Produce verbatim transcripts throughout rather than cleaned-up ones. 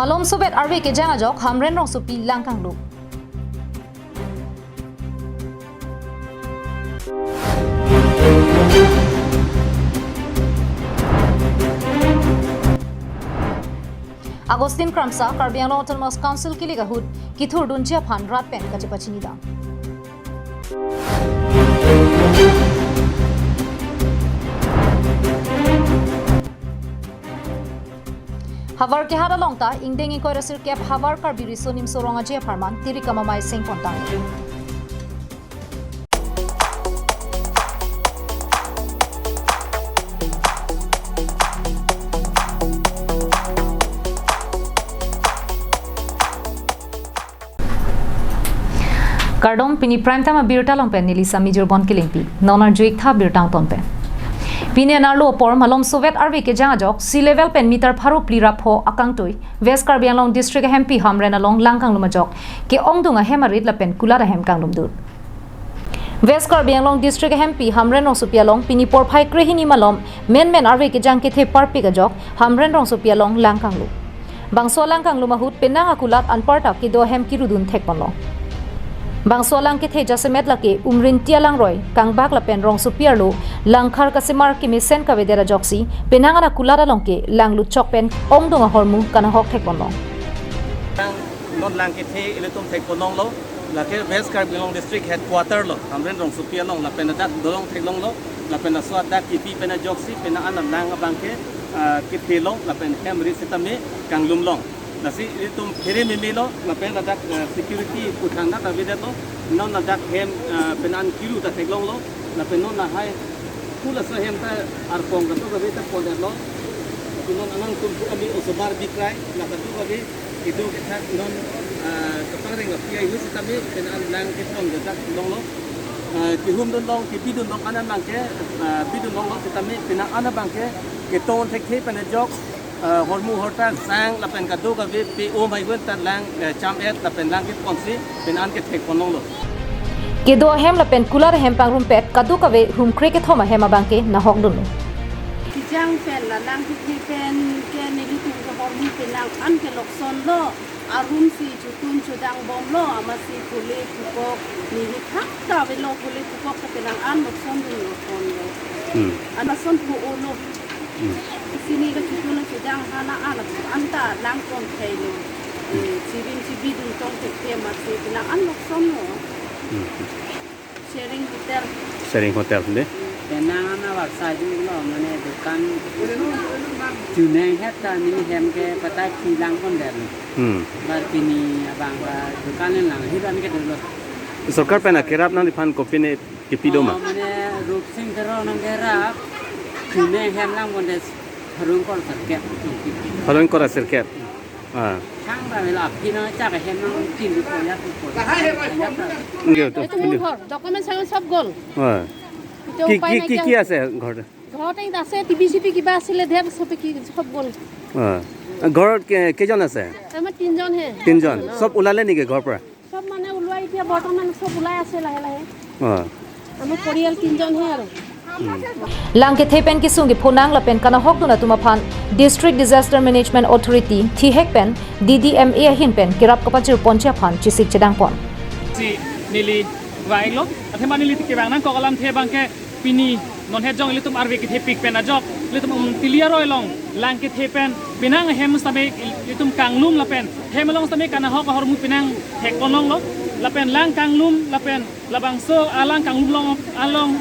Malomsovet arve kejang ajok Hamren rongsopi lang kanglum. Augustine Kramsa, Karbi Anglong Autonomous Council kilik ahut kethurdunji aphan rat pen kachepachini dam. Havar kehat along ta ingdeng ingkoi ra sirkep Havar Karbi Riso Nimso Rong Aje apharman tirik amamai sengpon tang. Kardom, pini Prime Time abirta along pen neli Sami Jorbon Kilingpi. Non arju-ik tha birta angton pen. Pini anarlo apor malomsovet arve kejang ajok sea level pen meter pharo phli ra pho akangtui West Karbi Anglong District ahempi Hamren along lang kanglum ajok ke-ongdung ahem arit lapen kulat ahem kanglum dut. West Karbi Anglong District ahempi Hamren rongsopi along pini porphai krehini malom menmen arve kejang kethe parpik ajok Hamren rongsopi along lang kanglum. Bangso alang kanglum ahut penang akulat anparta kedo ahem kirudun thekponlong. Bangso alang kethe jasemet lake Umrinti alangroi, Kangbak lapen rongsopi arlo langkhar kasemar kemesen kavedet ajoksi penang an akulat along ke lang lutchok pen ongdung ahormu kanahok thekponlong. Non lang kethe ilitum thekponlonglo, lake West Karbi Anglong District Headquarter lo, Hamren rongsopi along, lapen ladak dolong theklonglo, lapen laso adak kipi pen ajoksi penang an alang abang ke, ah, kethelong, lapen hem ri sitame kanglumlong. Lasi ilitum phere memelo, lapen ladak, ah, security puthang na kavedetlo, non ladak hem, ah, penang an kiru ta theklonglo, lapen non lahai pu laso ahem ta arpong kadokave ta pondetlo. Lapen non alangtum pu kami osobar bikrai, la kadokave kedo kethak non, ah, kapangreng api ai hu sitame penang an lang kepon kethak longlo. Ah, kehumdunlong, kebidunlong an abang ke, ah, bidunlonglo sitame penang an abang ke ketong thekthe pen ajok, ah, hormu hortar sang lapen kadokave pe-o mai gun ta lang, eh, cham-et lapen lang keponsi penang an kethekponlonglo. Kedo ahem lapen kulat ahem pangrumpet kadokave hum krekethom ahem abang ke nahokdunlo. Kejang pen la lang kethe pen ke nelitum ke hormu penang an ke loksonlo, arum si chotun chodang bomlo, amatsi phule phukok nihithak ta avelo, phule phukok ta penang an loksondunlo ponlo. Hmm. Anason pho-olo. Hmm. Sini ke chotun chodang hana an, anta lang pon thailo. Eh, chibin chibidun tong thekthe amatsi penang an loksonlo. Hmm. Sharing Hotel. Sharing Hotel de. Penang an avar saju lo, mane dukan chuneng het ta neli hem ke patai philang pon det. Hmm. Bar pini abang ba dukan lang hiran ke dolo. Sorkar pen akerap nangliphan kopine kepi do ma? Oh, mane Rupsing Teron nangkerap chuneng hem lang pon det, pharo ingkoi ra sirkep. Pharo ingkoi ra sirkep. Ah. Thang ba mela aphi nangchak ahem nangtin ko ya ko. Nge to, এইটো মোৰ nge. ঘৰ, ডকুমেণ্ট চকুমেণ্ট চব গ'ল। Ah. এতিয়া কি, উপায় কি, কি, নাইকিয়া কি হৈছে। আছে ঘৰতে? ঘৰত এই আছে, টিভি চিভি কিবা আছিলে, ধেৰ চবে কি চব গ'ল। Ah. ঘৰত কে-, কেইজন আছে? আমাৰ তিনিজনহে। তিনিজন। চব ওলালে নেকি ঘৰৰ পৰা? চব মানে ওলোৱা, এতিয়া বৰ্তমান চব ওলাই আছে লাহে লাহে। Ah. আমাৰ পৰিয়াল তিনিজনহে আৰু। Lang kethe pen kesung kephonang lapen kanahokdun atum aphan District Disaster Management Authority, thihek pen D D M A ahin pen kerap kapachirponji aphan chesik chedangpon. Si neli vailo, athema neli kevang nangkok alamthe abang ke pini non het jong ilitum arve kethepik pen ajok, ilitum Umtili aroi along lang kethe pen penang ahem sitame ilitum kanglum lapen hem along sitame kanahok ahormu penang thekponlonglo, lapen lang kanglum lapen labangso alang kanglum along, along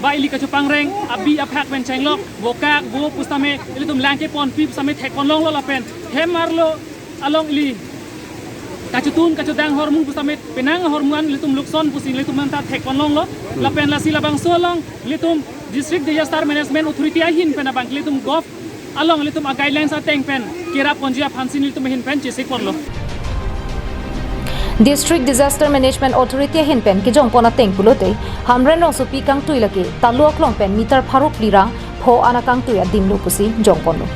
ba ili kachopangreng abi aphak pen chenglok, bokak bo pusitame ilitum lang keponpi pusitame thekponlonglo lapen hem arlo along ili kachotun kachodang ahormu pusitame penang ahormu an ilitum lokson pusi ilitum anta thekponlonglo. Hmm. Lapen lasi labangso along ilitum District Disaster Management Authority ahin pen abang ilitum gov along ilitum a-guidelines ateng pen kerapponji aphansi ilitum ahin pen chesikponlo. District Disaster Management Authority ahin pen kejongpon ateng pulote, Hamren rongsopi kangtui lake Talu aklong pen meter pharo phli ra pho an akangtui adimlo pusi jongponlo.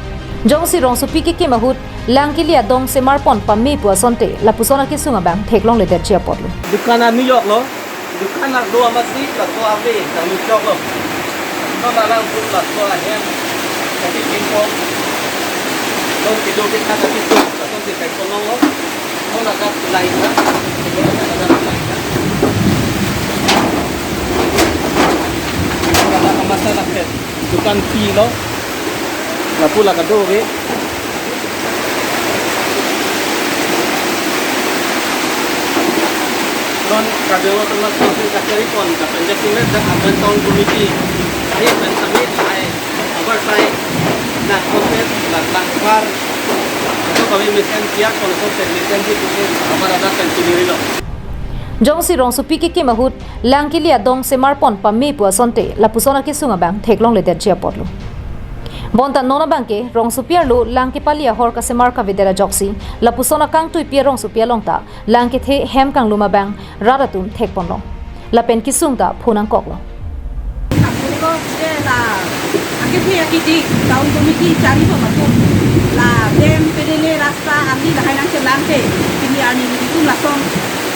Jongsi rongsopi kekim ahut lang kili adong semarpon pame pu asonte lapuson akesung abang theklongledetji apotlo. Dukan arni joklo, dukan arlo amatsi laso ave nangluchoklo. Non alangtum laso ahem kati kingkong, non kedo kethak kati kingkong, lason Kai kono lo, mo ladak lain na, mo ladak lain na. Ladak amasa lapen dukan pi lo, lapu la kado ke. Non kadang lo temas kacharipon, kapan jakimet dak aban town committee, saya pen kami, saya. Abar sai nang konten, nang, nang par. Itu kami mesen tiang, kalau konten mesen di konten, abar ada kan sendiri lo. Jongsi rongsopi kekim ahut, lang kili adong semarpon pame pu asonte, lapuson akesung abang theklongledetji apotlo. Bonta non abangke, rongsopi arlo lang kepali ahor kasemar kavedet ajoksi, lapuson akangtuipi arongsopi along ta, lang kethe hem kanglum abang rat atum thekponlong. Lapen kesung ta phonangkoklo. Apotlo ke la akethe akiding town committee charipon atum la dem pedele rasta arni lahai nangchelangte, pini arni nelitum lason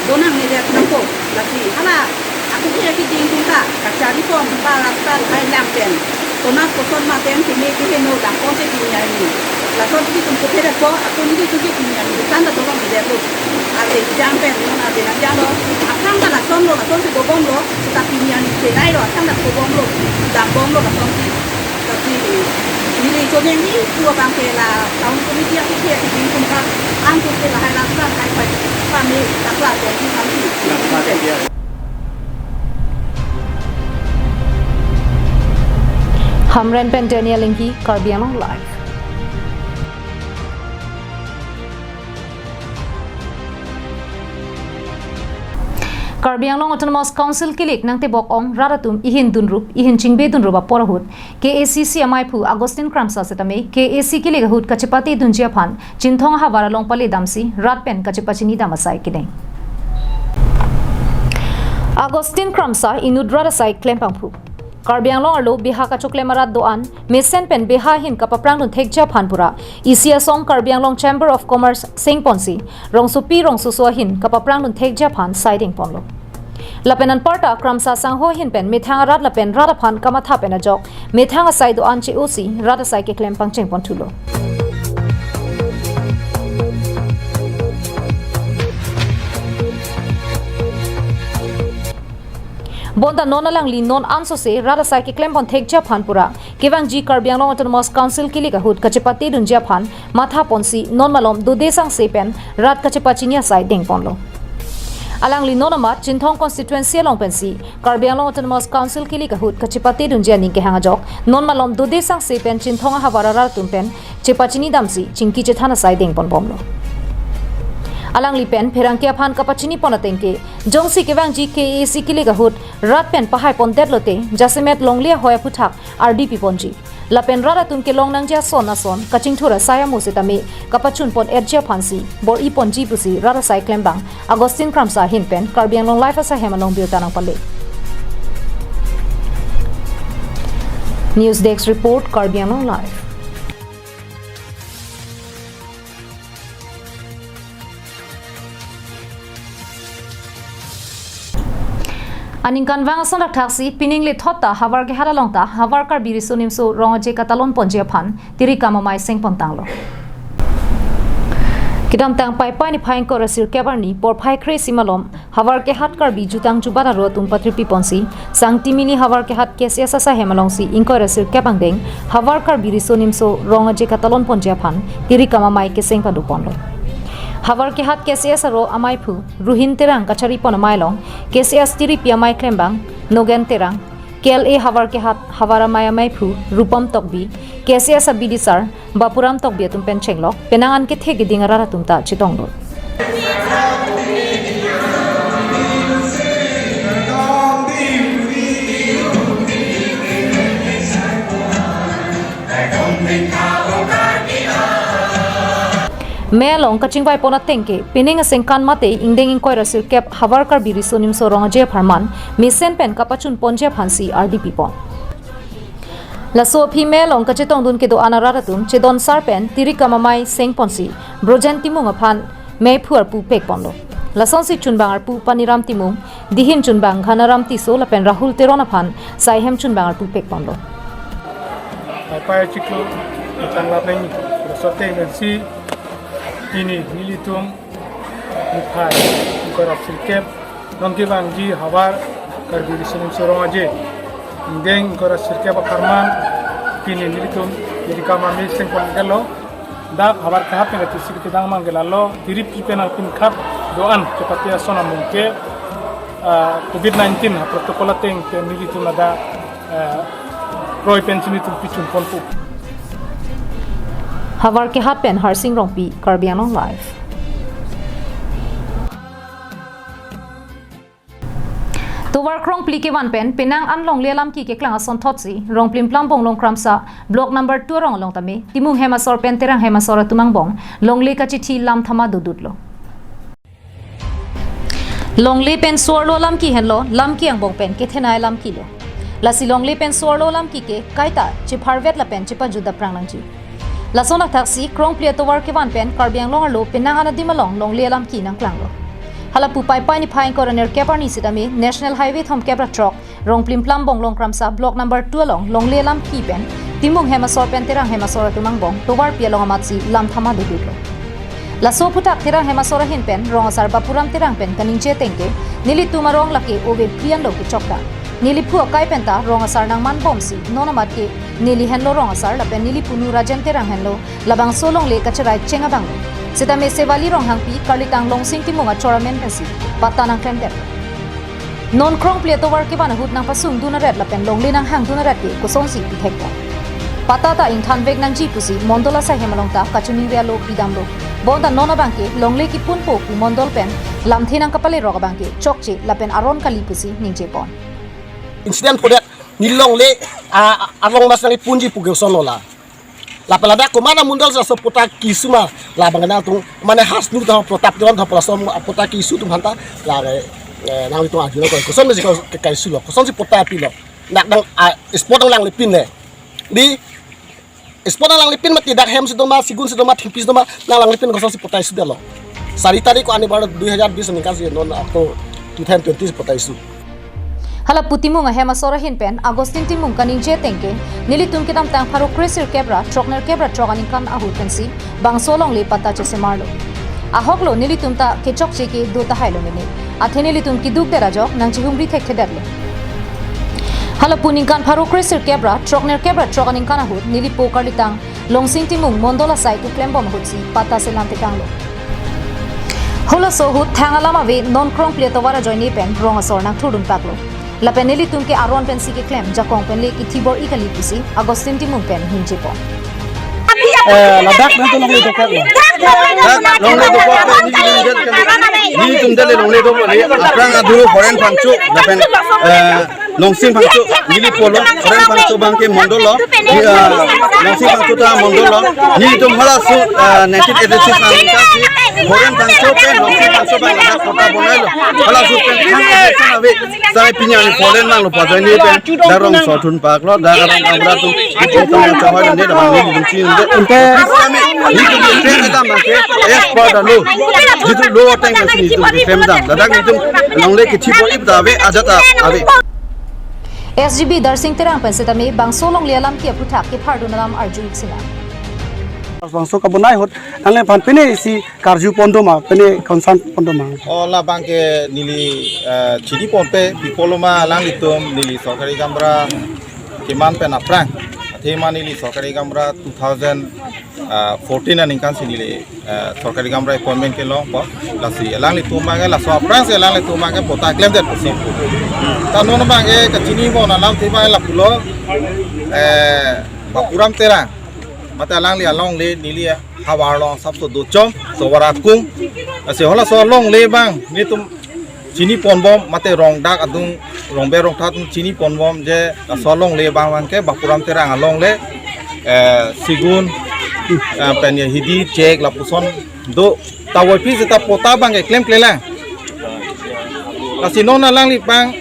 donang nelitum nangpo, lasi hala akethe akiding atum ta kacharipon ba rasta lahai lang pen konat koson ma pen pini keheno dangpon te pini arni. Lason pini tum kephere po, atum pini tum pini arni. Sanda tolong di depot. Arde jang pen, non arde nang jang lo. Akhang ta lason lo, lason si dobom lo. Seta pini arni chelai lo, akhang ta dobom lo. Dambom lo lason si. Tapi neli choneng ni pu abangke la town committee akethe akiding atum ta. Ang atum ke lahai rasta hai pai. Kami takla jadi kami. Hamren pen Daniel Inghi, Karbi Anglong Live. Karbi Anglong Autonomous Council kilik nangtebok ong rat atum ihin dunrup, ihin chingbe dunrup apor ahut, K A C C amaiphu Augustine Kramsa setame K A C kilik ahut kachepate dunji aphan Chinthong ahavar along pale damsi rat pen kachepachini dam asai kedeng. Augustine Kramsa inut rat asai klempangphu. Karbi Anglong arlo beha kachoklem arat do-an mesen pen beha ahin kapaprang dunthekji aphan pura isi asong Karbi Anglong Chamber of Commerce sengponsi rongsopi rongsoso ahin kapaprang dunthekji aphan sai dengponlo. Lapen anparta Kramsa sangho ahin pen methang arat lapen rat aphan kamatha pen ajok methang asai do-an che-osi rat asai keklem pangchengponthulo. Bonta non alangli non ansose rat asai keklemponthekji aphan pura kevangji Karbi Anglong Autonomous Council kilik ahut kachepate dunji aphan mathaponsi non malom dode sangse pen rat kachepachini asai dengponlo. Alangli non amat Chinthong constituency along pensi Karbi Anglong Autonomous Council kilik ahut kachepate dunji aning kehang ajok non malom dode sangse pen Chinthong ahavar arat atum pen chepachini damsi chingki chethan asai dengponbomlo. Alangli pen pherangke aphan kapachinipon atengke, jongsi kevangji K A C kilik ahut rat pen pahaipondet lote jasemet longle ahoi aphuthak ardi piponji. Lapen rat atum kelong nangji ason ason kachingthur asai amo setame kapachunpon-etji aphansi bor-iponji pusi rat asai klembang Augustine Kramsa ahin pen Karbi Anglong Live asahem along birta nangpale. News Desk Report, Karbi Anglong Live. Aningkanvang ason rakthaksi pining lethot ta Havar Kehat along ta Havar Karbi Riso Nimso Rong Aje katalonponji aphan tirikam amei sengpontanglo. Kedamtang Paipai niphai ingkoi ra sirkep arni porphai kre-isi malom Havar Kehat Karbi Jutang Jubat Aro atum patripiponsi Sangti Mini Havar Kehat K C S asahem alongsi ingkoi ra sirkep angdeng Havar Karbi Riso Nimso Rong Aje katalonponji aphan tirikam amei keseng padoponlo. Havar Kehat K C S aro ameiphu Ruhin Terang kacharipon amei along K C S tiripi amei klembang Nogen Terang, K L A Havar Kehat havar amei ameiphu Rupam Tokbi, K C S abidisar Bapuram Tokbi atum pen chenglok penang an kethe keding arat atum ta chetongdun. Mei along kachingvaipon atengke, pining asengkan mate ingdeng ingkoi ra sirkep Havar Karbi Riso Nimso Rong Aje apharman mesen pen kapachunponji aphansi ardi pipon. Laso aphi mei along kachetongdun kedo-an arat atum chedonsar pen tirikam amei sengponsi Brojen Timung aphan meiphu arpu pekponlo. Lasonsi chunbang arpu Paniram Timung, dihin chunbang Ghanaram Tisso lapen Rahul Teron aphan saihem chunbang arpu pekponlo. Paipai chiklo tang lapeng sote mensi Pini nelitum niphai ingkoi ra sirkep, nonke bangji havar Karbi Riso Nimso Rong Aje ingdeng ingkoi ra sirkep apharman, pini nelitum neli kam amei sengpon gelo. Dak havar kehap pen kachesik kedang mang gelalo, dirip kipen alpin khat doan kepate ason amung ke, ah, covid nineteen ha protocol ateng pen nelitum ada, ah, roi pen chini tum pichun ponpo. Havar kehap pen Harsing Rongpi, Karbi Anglong Live. Tovar krongphli kevan pen penang an longle alamki keklang asonthotsi Rongplimplam Bonglong Kramsa Block number two arong along tame Timung Hem Asor pen Terang Hem Asor atum angbong longle kachithi lam thama dodutlo. Longle pen so-arlo alamki henlo, lamki angbong pen kethenei alamkilo. Lasi longle pen so-arlo alamki ke kaita chepharvet lapen chepajut daprang nangji. Lason athaksi krongphli atovar kevan pen Karbi Anglong arlo penang an adim along longle alamki nangklanglo. Hala pu Paipai niphai ingkoi ra nerkep arni sitame National Highway thomkep ra throk Rongplimplam Bonglong Kramsa Block number two along longle alamki pen Timung Hem Asor pen Terang Hem Asor atum angbong tovarpi along amatsi lam thama dodutlo. Laso aphuthak Terang Hem Asor ahin pen rong asar Bapuram Terang pen kaningje ateng ke nelitum arong lake ove phli anlo kechokta. Neliphu akai penta rong asar nangmanbomsi non amat ke neli henlo rong asar lapen neli punu Rajen Terang henlo labangso longle kacherai cheng abanglo. Sitame Sevali Ronghangpi karlitang Longsing Timung achor amen pensi patta nangklemdet. Non krongphli atovar kevan ahut nangpasungdun aret lapen longle nanghangdun aret ke kosonsi pithekpo. Patta ta ingthanvek nangji pusi mondol asai hem along ta kachiningri alo pidamlo. Bonta non abangke longle kipunpo pu mondol pen lamthe nangkapalerok abangke chokche lapen aron kali pusi ningjepon. Incident phodet neli longle, ah, along mas nangkipunji pu ke osonlo la. Lapen ladak komat amondol sa so patta keso ma labang nangtum mane Hasnu ta Pratap Teron ta pula som patta keso atum aphanta la, eh, nanglitum arjulong ko koson mesi ko ke keso lo, kosonsi patta pilo. Nak dang, ah, spot dang langlipin le. Di spot dang langlipin mati dak hem si doma, sigun si doma, thingpi si doma, nang langlipin kosonsi patta isudetlo. Sari tarik ko ani bar dui hajar bis aningkan si non ako two thousand twenty si patta isu. Hala pu Timung ahem asor ahin pen Augustine Timung kaningje ateng ke nelitum kedamtang pharo kre sirkep ra throk nerkep ra throk aningkan ahut pensi bangso longle patta chesemarlo. Ahoklo nelitum ta kechokche kedo tahailo mene. Athe nelitum keduk der ajok nangchehumri thekthedetlo. Hala pu ningkan pharo kre sirkep ra throk nerkep ra throk aningkan ahut nelipo karlitang Longsing Timung mondol asai keklembom ahutsi patta selam tekanglo. Halaso ahut thang alam ave non krongphli atovar ajoine pen rong asor nangthurdunpaklo. Lapen nelitum ke aron pensi keklem jakong pen le kithi bor-i kali pusi Augustine Timung pen ningjepon. Eh, ladak nangtum longle dokoklo. Dak longle dokok, nelitum det kali. Nelitum det le longle dokok le. Aphrang aduru Horen Phangcho lapen, eh, Longsing Phangcho, nelipo lo, Horen Phangcho abangke mondol lo, ni, ah, Longsing Phangcho ta mondol lo, nelitum halaso, ah, nineteen eighty-six aningkan si, Horen Phangcho pen Longsing Phangcho abang ladak patta bonailo, halaso pen thang election ave, sai pini ani polen nanglo pajoine pen, dak rong asor thunpaklo, dak rong asar atum, itum tong chahoi ne, dak nelitum chin de, ante, nelitum ke pen kedam abangke, as per the law, jitu law ateng ke si nelitum ke pen dam, ladak nelitum longle kithi bor-i ta ave, ajat ta ave. S G B Darsing Terang pen setame bangso longle alamki aphuthak kephardun alam arju-ik sinang. Bangso kabonai ahut nangliphan pine isi karju pondoma, pine concern pondoma. O labangke neli, eh, chini ponpe, pi pulo ma alanglitum neli sorkari gaonbura keman pen aphrang. Athema neli sorkari gaonbura two thousand, ah, fourteen aningkan si neli, eh, sorkari gaonbura appointment kelongpo. Lasi alanglitum abangke laso aphrang si alanglitum abangke patta klemdet pusi. Ta non abangke kachinibom alam thema lapulo, eh, Bapuram Terang. Mate alangli alongle neli havar along asapso dochom, so varakung. Lasi halaso longle abang nelitum chini ponbom, mate rongdak adung, rongbe rongthat chini ponbom je laso longle abang abangke Bapuram Terang alongle, eh, sigun, eh, pen ya hidi chek lapuson do, ta wai pi seta patta abangke klemklelang. Lasi non alangli abang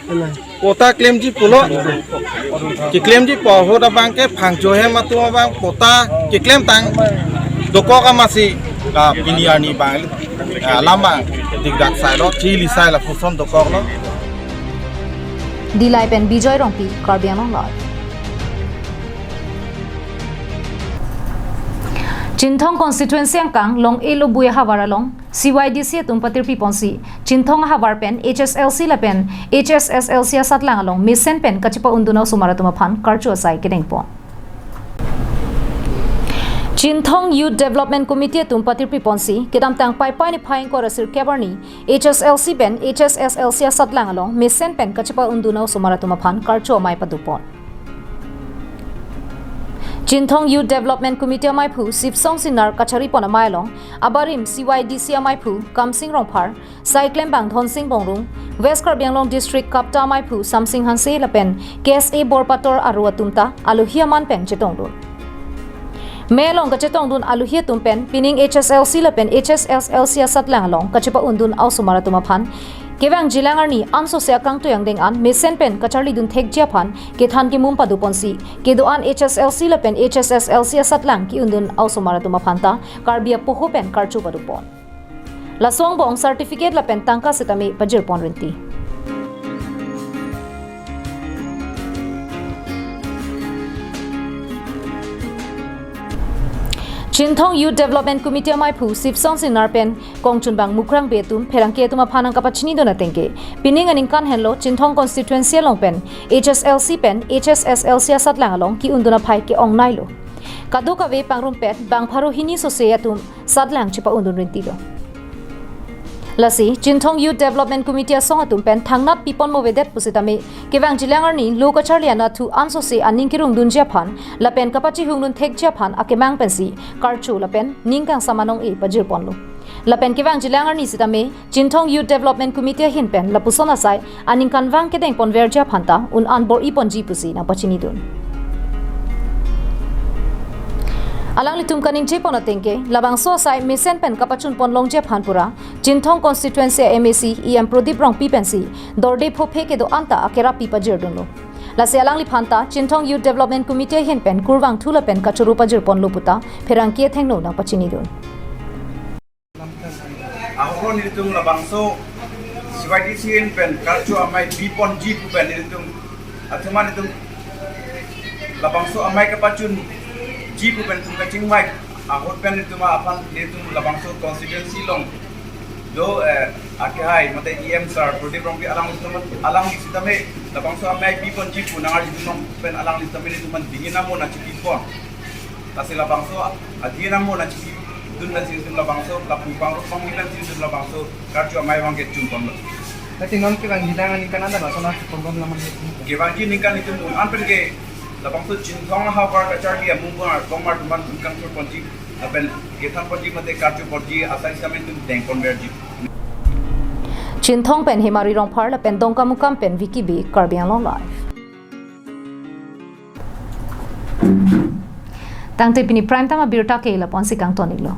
patta klemji pulo, keklemji pu ahut abangke Phangcho ahem atum abang patta keklemtang dokok amatsi, ah, pini arni abang, ah, alam abang dikdak sailo, chili sai lapuson dokoklo. Dillai pen Bijoy Rongpi, Karbi Anglong Live. Chinthong constituency angkang Long-e Lobui ahavar along C Y D C atum patirpi ponsi Chinthong ahavar pen H S L C lapen H S S L C asatlang along mesen pen kachepa-undun a-osomar atum aphan karcho asai kedeng pon. Chinthong Youth Development Committee atum patirpi ponsi kedamtang Paipai niphai ingkoi ra sirkep arni H S L C pen H S S L C asatlang along mesen pen kachepa-undun a-osomar atum aphan karcho amei pado pon. Chinthong Youth Development Committee ameiphu Sipsong Singnar kachari pon amei along abarim C Y D C ameiphu Kamsing Rongphar, saiklembang Dhonsing Bongrung, West Karbi Anglong District KAPTA ameiphu Samsing Hanse lapen K S A Borpator aro atum ta alohi aman pen chetongdun. Mei along kachetongdun alohi atum pen pining H S L C lapen H S S L C asatlang along kachepa-undun a-osomar atum aphan kevangjilang arni ansose akangtui angdeng an mesen pen kacharlidun thekji aphan kethan kemum pado ponsi kedo-an H S L C lapen H S S L C asatlang ke-undun a-osomar atum aphan ta Karbi apoho pen karcho pado pon. Laso angbong certificate lapen tangka sitame pajir pon rinti. Chinthong Youth Development Committee ameiphu Sipsong Singnar pen kongchunbang Mukrang Bey atum pherangke atum aphan nangkapachinidun atengke, pining aningkan henlo Chinthong constituency along pen H S L C pen H S S L C asatlang along ke-undun aphai ke-ongneilo. Kadokave pangrumpet bang pharo hini sose atum satlang chepa-undun rintilo. Lasi Chinthong Youth Development Committee asong atum pen thangnat pipon movedet pusitame kevangjilang arni lo kacharli anatthu ansose aning kerungdunji aphan lapen kapachihungdun thekji aphan akemang pensi karcho lapen ning kangsam anong-e pajir ponlo. Lapen kevangjilang arni sitame Chinthong Youth Development Committee ahin pen lapuson asai aningkanvang kedeng ponverji aphan ta un-an bor-i ponji pusi nangpachinidun. Alanglitum kaningje pon atengke, labangso asai mesen pen kapachun pon longji aphan pura Chinthong constituency M A C E M Prodip Rongpi pensi dorde phophe kedo-an ta akerap pi pajirdunlo. Lasi alangliphan ta Chinthong Youth Development Committee ahin pen kurvangthu lapen kachoro pajir ponlo puta pherangke athengno nangpachinidun. Ahoklo nelitum labangso C Y D C ahin pen karcho amei pi ponji pu pen nelitum athema nelitum labangso amei kapachunji pu pen tum kachingmai ahut pen nelitum aphan nelitum labangso constituency along do, eh, akehai mate E M sir Prodip Rongpi alang sitame, alang sitame labangso amei pi ponji pu nangarjudun long pen alang sitame nelitum aphan dingin amo nangchipi pon. Lasi labangso adin amo nangchipidun pensi nelitum labangso lapu pangrup pangni pensi nelitum labangso karcho amei abang ke chun ponlo. Lasi non kevangjilang aningkan anta laso nangchun pon bom laman. Kevangji aningkan itum un-an pen ke labangso Chinthong ahavar kacharli amung bong ar bong mar tuman un kangthur ponji lapen kethan ponji mate karcho ponji asai sitame nelitum deng ponverji. Chinthong pen Hemari Rongphar lapen Dongkamukam pen Vicky Bey, Karbi Anglong Live. Tangte pini Prime Time abirta ke lapu-ansi kangton-iklo.